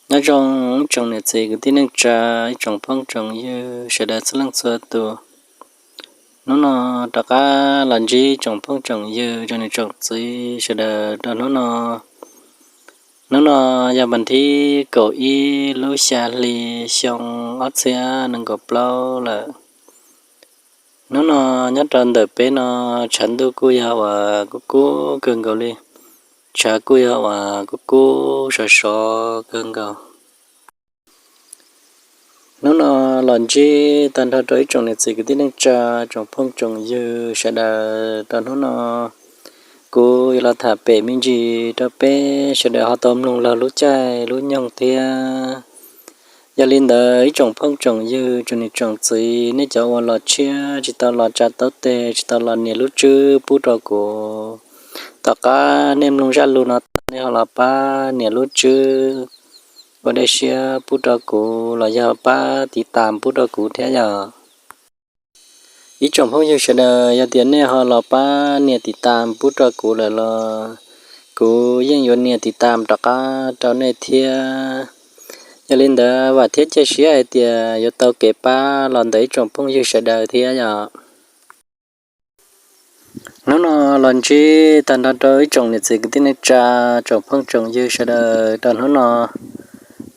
Nyob zoo ib tsoom niam txiv kwv tij neej tsa, ib tsoom phooj tsoom ywg sawv daws txhua leej txhua tus. Hnub no rov qab los ntsib tsoom phooj tsoom ywg, tsoom niam tsoom txiv sawv daws rau hnub no. Hnub no yog vas thib kaum ib lub xya hli xyoo ob txhiab nees nkaum plaub lawm. Hnub no nyob rau ntawm peb no tshav ntuj kuj yog uas kub kub kawg nkaus li, tshav kuj yog uas kub kub sov sov kawg nkaus. Hnub no los ntsib tag nrho rau ib tsoom niam txiv kwv tij neej tsa, tsoom phooj tsoom ywg sawv daws rau hnub no. Kuv yuav los tham pem me ntsis rau peb sawv daws ho tau mloog laug lub caij lub nyoog thiab. Yog li ntawd ib tsoom phooj tsoom ywg, tsoom niam tsoom txiv, nej cov uas los tshiab tsis tau los tsa taub teg, tsis tau los nias lub tswb pub rau kuv, tom qab nej mloog zaj lus no tag nej ho los pab nias lub tswb ua dej siab pub rau kuv los yog pab tiv tas pub rau kuv thiab yog. Ib tsoom phooj ywg sawv daws, yog tias nej ho los pab nias tiv tas pub rau kuv lawm los kuv yeej yuav nias tiv tas rov qab rau nej thiab. Yog li ntawd vam thiab cia siab hais tias yuav tau kev pab los ntawm ib tsoom phooj ywg sawv daws thiab yog. Hnub no los ntsib tag nrho rau ib tsoom niam txiv kwv tij neej tsa, tsoom phooj tsoom ywg sawv daws rau hnub no.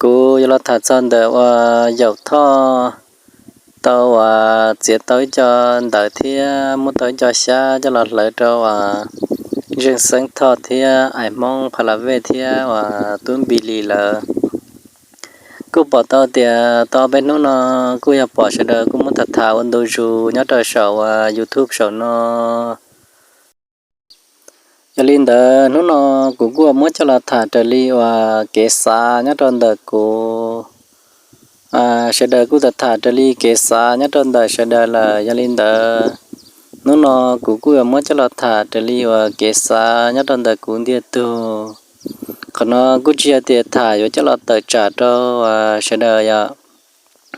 Kuv yuav los tham txog ntawm uas Yaum Thoj tau uas txiav tau ib co ntawv thiab muab tau ib co xyab coj los hlawv rau uas Zeej Xeeb Thoj thiab Ais Hmoob Pha La Vej thiab uas Tub Npis Lis lawm. Kuj pom tau tias tau peb hnub no kuj yog pom sawv daws kuj muab tham tham ua ntu zus nyob rau saum uas YouTube saum no. Yog li ntawd hnub no kuv kuj muab coj los tham raws li uas kev xav nyob rau ntawm kuv. Sawv daws kuj tham tham raws li kev xav nyob rau ntawm sawv daws lawm. Yog li ntawd hnub no kuv kuj yuav muab coj los tham raws li uas kev xav nyob rau ntawm kuv ntiag tug. Qhov no kuj tsis yog tias tham yuav coj los tawm tsam rau sawv daws yom,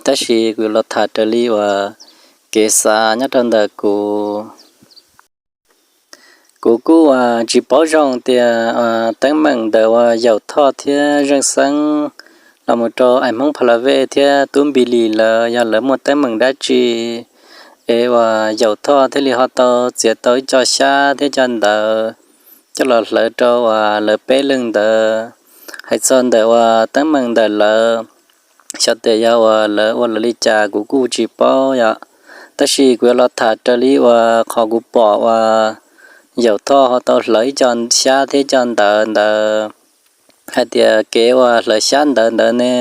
tab sis kuv yuav los tham raws li uas kev xav nyob rau ntawm kuv. Kuv kuj uas tsis paub zoo tias teeb meem ntawm uas Yaum Thoj thiab Zeej Xeeb los mus rau Ais Hmoob Pha La Vej thiab Tub Npis Lis lawv yog lawv muaj teeb meem dab tsi es uas Yaum Thoj thiaj li ho tau txiav tau ib co xyab thiab co ntawv coj los hlawv rau uas lawv peb leeg ntawd. Hais txog ntawm uas teeb meem ntawm lawv, xyov tias yog uas lawv ua lawv li cas kuv kuj tsis paub yom, tab sis kuv yuav los tham raws li uas qhov kuv pom uas Yaum Thoj ho tau hlawv ib co xyab thiab co ntawv ntawd, hais tias kev uas hlawv xyab ntawv ntawd ne,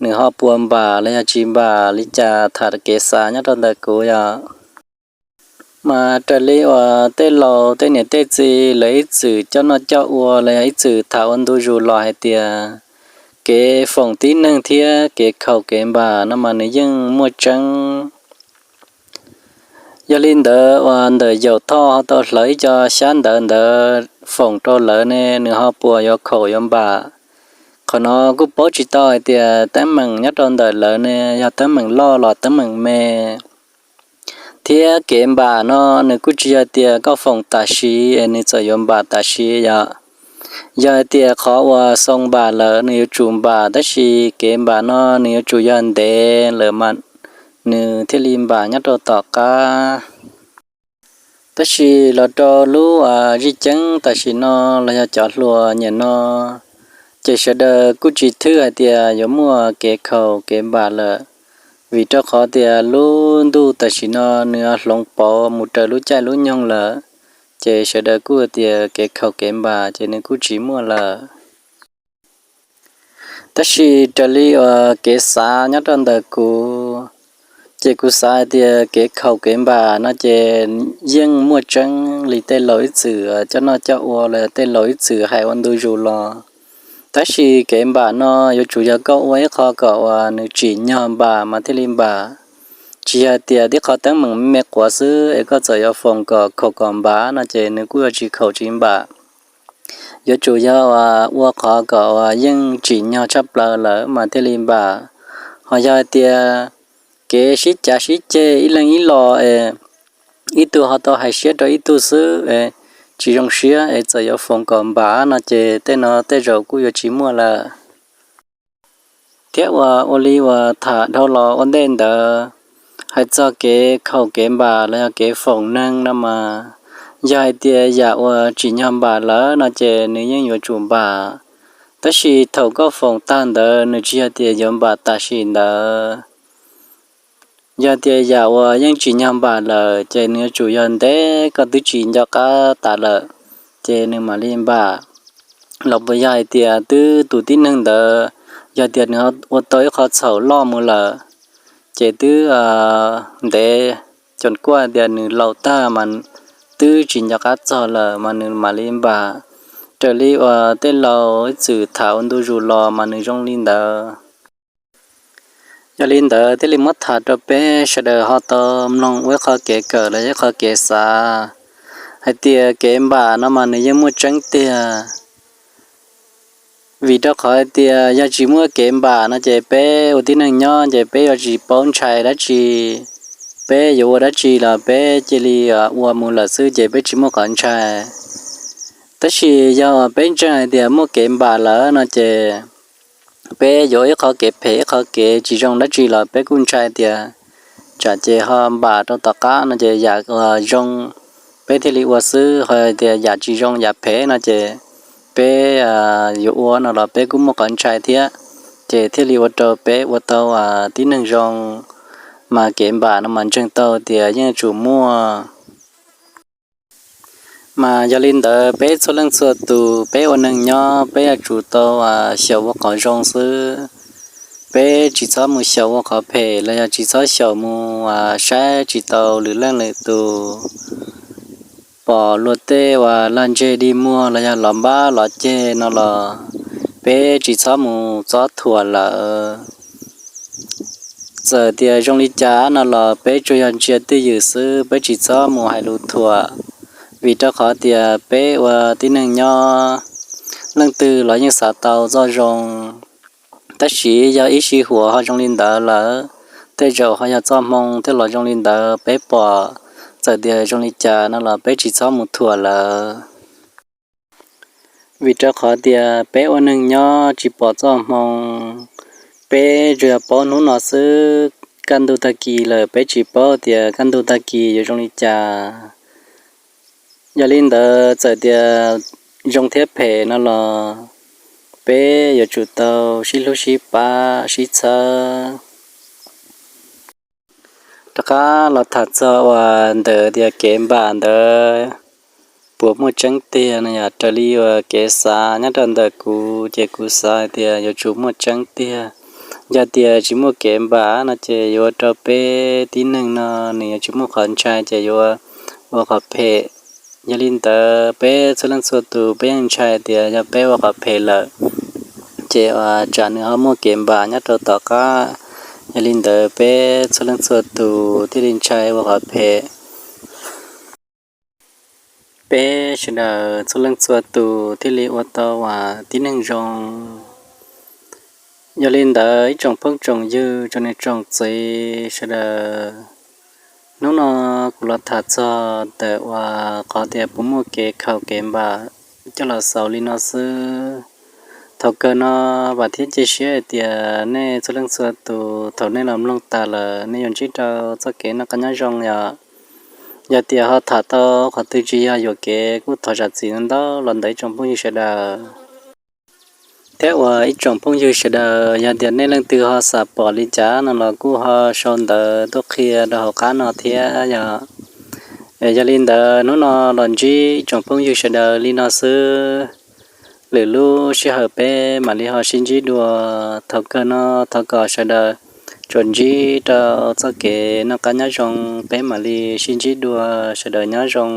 nws ho puas npam los yog tsis npam li cas tham kev xav nyob rau ntawm kuv yom. Mas raws li uas tej laus tej niam tej txiv lawv ib txwm coj noj coj ua los yog ib txwm tham ua ntu zus los hais tias kev foom tib neeg thiab kev khaum kev npam no mas nws yeej muaj tseeb. Yog li ntawd uas ntawm Yaum Thoj ho tau hlawv ib co xyab ntawv ntawd foom rau lawv ne, nws ho puas yuav khaum yuav npam? Qhov no kuj paub tsis tau hais tias teeb meem nyob rau ntawm lawv ne yog teeb meem loj los teeb meem me. Thiab kev npam no nws kuj tsis yog tias koj foom tam sim es nws txawm yuav npam tam sim yom. Yog hais tias qhov uas xoo npam lawm nws yuav tsum npam, tab sis kev npam no nws yuav tsum yog ntev lawm mas nws thiaj li npam nyob rau tom qab. Tab sis los rau lub zij ceeb tam sim no los yog cov hluas nyam no, ces sawv daws kuj tsis thwb hais tias yuav muaj kev khaum kev npam lawm, vim rau qhov tias lub ntuj tam sim no nws hloov pauv mus raws lub caij lub nyoog lawm, ces sawv daws kuj tias kev khaum kev npam ces nws kuj tsis muaj lawm. Tab sis raws li uas kev xav nyob rau ntawm kuv, ces kuv xav hais tias kev khaum kev npam no ces yeej muaj tseeb li tej laus ib txwm coj noj coj ua los tej laus ib txwm hais ua ntu zus los. Tab sis kev npam no yuav tsum yog koj ua ib qho kom uas nws tsim nyog npam mas thiaj li npam. Tsis yog hais tias tib qho teeb meem me quav xwb es koj txawm yuav foom kom khaum kom npam no ces nws kuj yuav tsis khaum tsis npam. Yuav tsum yog uas ua qhov kom uas yeej tsim nyog tshaj plaws lawm mas thiaj li npam. Ho yog hais tias kev sib cav sib ceg ib leeg ib los es ib tug ho tau hais siab rau ib tug xwb es tsis zoo siab es txawm yuav foom kom npam no ces tej no tej zaum kuj yuav tsis muaj lawm. Thiab uas ua li uas tham dhau los ua ntej ntawd, hais txog kev khaum kev npam los yog kev foom neeg no mas, yog hais tias yam uas tsim nyog npam lawm no ces nws yeej yuav tsum npam. Tab sis thaum koj foom tag ntawd nws tsis yog tias yuav npam tam sim ntawd. Yog tias yam uas yeej tsim nyog npam lawm ces nws yuav tsum yog ntev koj twb tsis nco qab tas lawm, ces nws mam li npam. Los puas yog hais tias twb tus tib neeg ntawd, yog tias nws ua tau ib qho txhaum loj mus lawm, ces twb ntev, coom kuaj tias nws laus tag mas twb tsis nco qab txog lawm mas nws mam li npam. Raws li uas tej laus ib txwm tham ua ntu zus los mas nws zoo li ntawd. Yog li ntawd thiaj li muab tham rau peb sawv daws ho tau mloog ua ib qho kev kawm los ib qho kev xav hais tias kev npam no mas nws yeej muaj tseeb tiag. Vim rau qhov hais tias yog tsis muaj kev npam no ces peb ua tib neeg nyob ces peb yuav tsis paub ntshai dab tsi. Peb yuav ua dab tsi los peb cia li ua mus lawm xwb ces peb tsis muaj qhov ntshai. Tab sis yog peb ntseeg hais tias muaj kev npam lawm no ces peb yuav ib qho kev phem ib qho kev tsis zoo dab tsi los peb kuj ntshai tias tsam ces ho npam rau tom qab no ces yam zoo peb thiaj li ua xwb, ho tias yam tsis zoo yam phem no ces peb yuav ua no los peb kuj muaj qhov ntshai thiab. Ces thiaj li ua rau peb ua tau tib neeg zoo, mas kev npam no mas ntseeg tau tias yeej tsum muaj. Mas yog li ntawd peb txhua leej txhua tus peb ua neeg nyob peb yuav tsum tau xyaum ua qhov zoo xwb. Peb tsis txhob mus xyaum ua qhov phem los yog tsis txhob xyaum mus saib tsis taus lwm leej lwm tus, pom luag tej uas lag ntseg dig muag los yog lov npab lov ceg no los peb tsis txhob mus txob thuam lawm. Txawm tias zoo li cas no los peb tsuas yog ntsia twj ywm xwb, peb tsis txhob mus hais lus thuam, vim rau qhov tias peb ua tib neeg nyob leej twg los yeej xav tau txoj zoo. Tab sis yog ib sij huam ho zoo li ntawd lawm, tej zaum ho yog txoj hmoo thiaj los zoo li ntawd peb pom. Txawm tias zoo li cas no los peb tsis txhob mus thuam lawm, vim rau qhov tias peb ua neeg nyob tsis pom txoj hmoo. Peb tsuas yog paub hnub no xwb, kaj ntug tag kis lawm peb tsis paub tias kaj ntug tag kis yuav zoo li cas. Yog li ntawd txawm tias zoo thiab phem no los peb yuav tsum tau sib hlub sib pab sib txhawb. Rov qab los tham txog uas ntawm tias kev npam ntawd puas muaj tseeb tiag no yom. Raws li uas kev xav nyob rau ntawm kuv ces kuv xav hais tias yuav tsum muaj tseeb tiag. Yog tias tsis muaj kev npam no ces yuav ua rau peb tib neeg no nws yuav tsis muaj qhov ntshai ces yuav ua qhov phem. Yog li ntawd peb txhua leej txhua tus peb yeej ntshai tias yog peb ua qhov phem lawm ces tsam nws ho muaj kev npam nyob rau tom qab. Yog li ntawd peb txhua leej txhua tus thiaj li ntshai ua qhov phem. Peb sawv daws txhua leej txhua tus thiaj li ua tau uas tib neeg zoo. Yog li ntawd ib tsoom phooj tsoom ywg tsoom niam tsoom txiv sawv daws, hnub no kuv los tham txog ntawm uas qhov tias puas muaj kev khaum kev npam coj los xaus li no xwb. Thaum kawg no vam thiab cia siab hais tias nej txhua leej txhua tus thaum nej los mloog tas lawm nej yuav ntsib rau txoj kev noj qab nyob zoo yom. Yog tias ho tham tau qhov twg tsis yog yuam kev kuj thov zam txim ntau los ntawm ib tsoom phooj ywg sawv daws. Thiab uas ib tsoom phooj ywg sawv daws, yog tias nej leej twg ho xav pom li cas no los kuj ho sau ntawv tuaj qhia rau hauv qab no thiab yom. Yog li ntawd hnub no los ntsib ib tsoom phooj ywg sawv daws li no xwb. Lwm lub sij hawm peb mam li ho sib ntsib dua. Thaum kawg no thov kom sawv daws tsuas ntsib rau txoj kev noj qab nyob zoo, peb mam li sib ntsib dua, sawv daws nyob zoo.